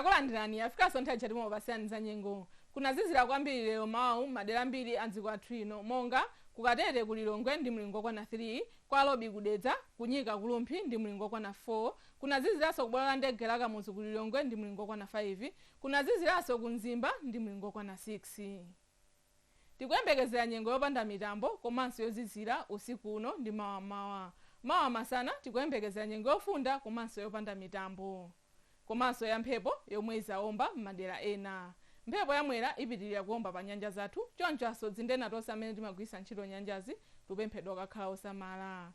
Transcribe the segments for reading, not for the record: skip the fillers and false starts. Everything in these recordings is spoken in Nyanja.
Takulandirani. Afikanso nthawi chatimopasiyani za nyengo. Kunazizira kwambiri lero mawu madera ambiri a dziko athu ino, monga kukatete kulilongwe ndi mlingo kwana 3, kwa Lobi kudedza, kunyika kulumphi ndi mlingo kwana 4. Kunaziziranso kubwalo la ndege la Kamuzu kulilongwe ndi mlingo kwana 5. Kunaziziranso ku Mzimba ndi mlingo kwana 6. Tikuyembekezera nyengo yopanda mitambo komanso yozizira usiku uno ndi mawamawa. Mawa masana tikuyembekezera nyengo yofunda komanso yopanda mitambo komanso ya mphepo yomwe izaomba m'madera ena. Mphepo yamwera ipitirira kuomba pa nyanja zathu, choncho asodzi ndi ena tonse amene timagwiritsa ntchito nyanjazi tupemphedwa kakhala osamala.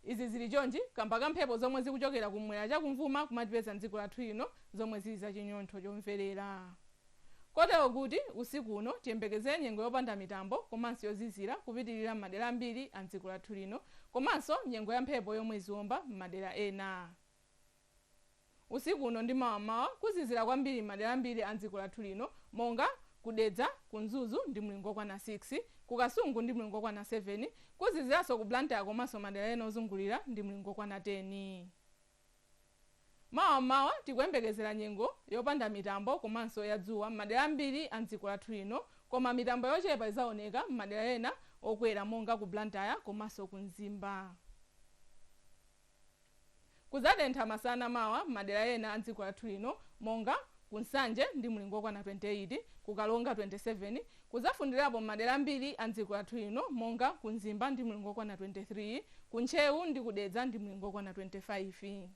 Izi zili chonchi kamba ka mphepo zomwe zikuchokera kumwera chakumvuma kumatipeza mdziko lathu ino, zomwe zili zachinyontho chomverera, kotero kuti usiku uno tiyembekezere nyengo yopanda mitambo komanso yozizira kupitirira m'madera ambiri a mdziko lathu lino, komanso nyengo ya mphepo yomwe iziomba m'madera ena. Usiku uno ndi mawamawa kuzizira kwambiri madera ambiri a dziko lathu lino, monga kudedza, kunzuzu ndi mlingo kwana 6, kukasungu ndi mlingo kwana 7. Kuziziranso ku Blantyre komanso madera ena ozungulira ndi mlingo kwana 10. Mawamawa tikuyembekezera nyengo yopanda mitambo komanso ya dzuwa m'madera ambiri a dziko lathu lino, koma mitambo yochepa izaoneka m'madera ena okwera monga ku Blantyre komanso ku Mzimba. Kuzatentha masana mawa madera ena a dziko lathu lino, monga ku Nsanje ndi mlingo kwana 28, kukalonga 27. Kuzafundirapo madera ambiri a dziko lathu lino, monga ku Mzimba ndi mlingo kwana 23, ku Ntcheu ndi kudedza ndi mlingo kwana 25.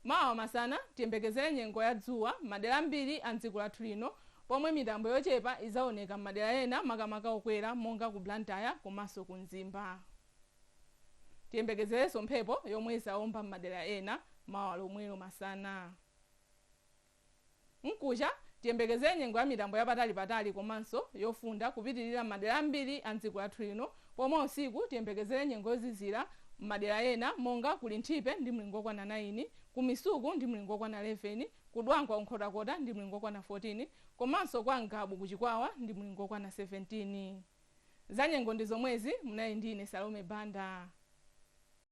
Mawa masana tiyembekezere nyengo ya dzuwa madera ambiri a dziko lathu lino, pomwe mitambo yochepa izaoneka m'madera ena makamaka okwera monga ku Blantyre komanso ku Mzimba. Tiyembekezerenso mphepo yomwe izaomba m'madera ena mawa lomwelo masana. Mkucha tiyembekezere nyengo ya mitambo yapatali-patali komanso yofunda kupitirira madera ambiri a dziko lathu lino, pomwe usiku tiyembekezere nyengo yozizira m'madera ena monga ku Linthipe ndi mlingo kwana 9, ku Misuku ndi mlingo kwana 11, ku Dwangwa Nkhotakota ndi mlingo kwana 14, komanso kwa Ngabu ku Chikwawa ndi mlingo kwana 17. Za nyengo ndi zomwezi. Munali ndi ine Salome Banda.